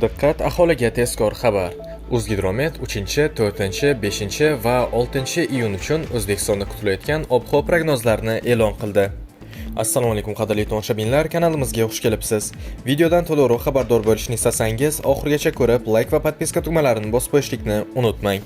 Diqqat aholiga tezkor xabar. O'zgidromet 3, 4, 5 va 6 iyun uchun O'zbekistonda kutilayotgan ob-havo prognozlarini e'lon qildi. Assalomu alaykum, qadrli tomoshabinlar, kanalimizga xush kelibsiz. Videodan to'liqroq xabardor bo'lishni istasangiz, oxirigacha ko'rib, like va подписка tugmalarini bosib qo'yishlikni unutmang.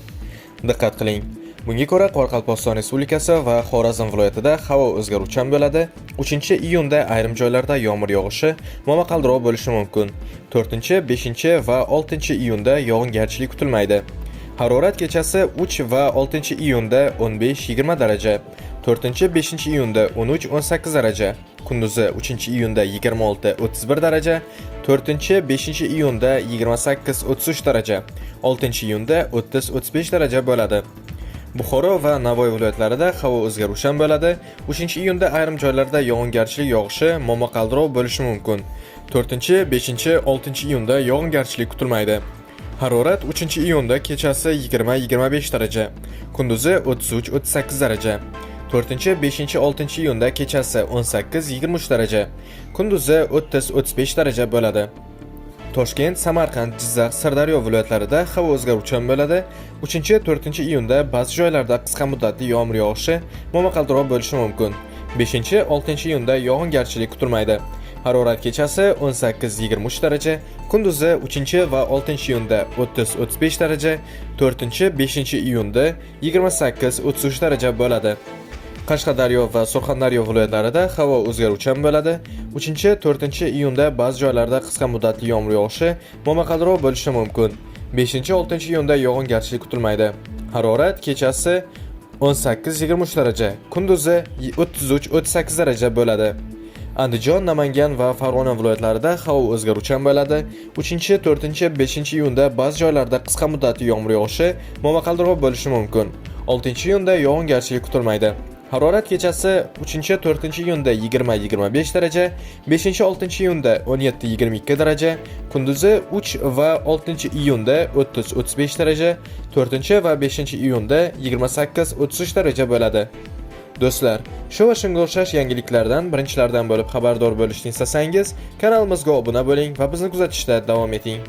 Diqqat qiling. Bunga ko'ra, Qoraqalpog'iston Respublikasi va Xorazm viloyatida havo o'zgaruvchan bo'ladi. 3-iyunda ayrim joylarda yomg'ir yog'ishi, momaqaldiroq bo'lishi mumkin. 4, 5 va 6-iyunda yog'ingarchilik kutilmaydi. Harorat kechasi 3 va 6-iyunda 15-20 daraja, 4, 5-iyunda 13-18 daraja, kunduzi 3-iyunda 26-31 daraja, 4, 5-iyunda 28-33 daraja, 6-iyunda 30-35 daraja bo'ladi. Buxoro va Navoiy viloyatlarida havo o'zgaruvchan bo'ladi. 3-iyunda ayrim joylarda yog'ingarchilik yog'ishi, momaqaldiroq bo'lishi mumkin. 4, 5, 6-iyunda yog'ingarchilik kutilmaydi. Harorat 3-iyunda kechasi 20-25 daraja, kunduzi 33-38 daraja. 4, 5, 6-iyunda kechasi 18-23 daraja, kunduzi 30-35 daraja bo'ladi. Toshkent, Samarqand, Jizzax, Sirdaryo viloyatlarida havo o'zgaruvchan bo'ladi. 3, 4 iyunda ba'zi joylarda qisqa muddatli yomg'ir yog'ishi, momaqaldiroq bo'lishi mumkin. 5, 6 iyunda yog'ingarchilik kutilmaydi. Harorat kechasi 18-23 daraja, kunduzi 3 va 6 iyunda 30-35 daraja, 4, 5 iyunda 28-33 daraja bo'ladi. Qashqadaryo va Surxondaryo viloyatlarida havo o'zgaruvchan bo'ladi. 3, 4 iyunda ba'zi joylarda qisqa muddatli yomg'ir yog'ishi, momaqaldiroq bo'lishi mumkin. 5, 6 iyunda yog'ingarchilik kutilmaydi. Harorat kechasi 18-23 daraja, kunduzi 33-38 daraja bo'ladi. Andijon, Namangan va Farg'ona viloyatlarida havo o'zgaruvchan bo'ladi. 3, 4, 5 iyunda ba'zi joylarda qisqa muddatli yomg'ir yog'ishi, momaqaldiroq bo'lishi mumkin. 6 iyunda yog'ingarchilik kutilmaydi. Harorat kechasi 3, 4 iyunda 20-25 daraja, 5, 6 iyunda 17-22 daraja, kunduzi 3 va 6 iyunda 30-35 daraja, 4 va 5 iyunda 28-33 daraja bo'ladi. Do'stlar, shu va shunga o'xshash yangiliklardan birinchilardan bo'lib xabardor bo'lishni istasangiz, kanalimizga obuna bo'ling va bizni kuzatishda davom eting.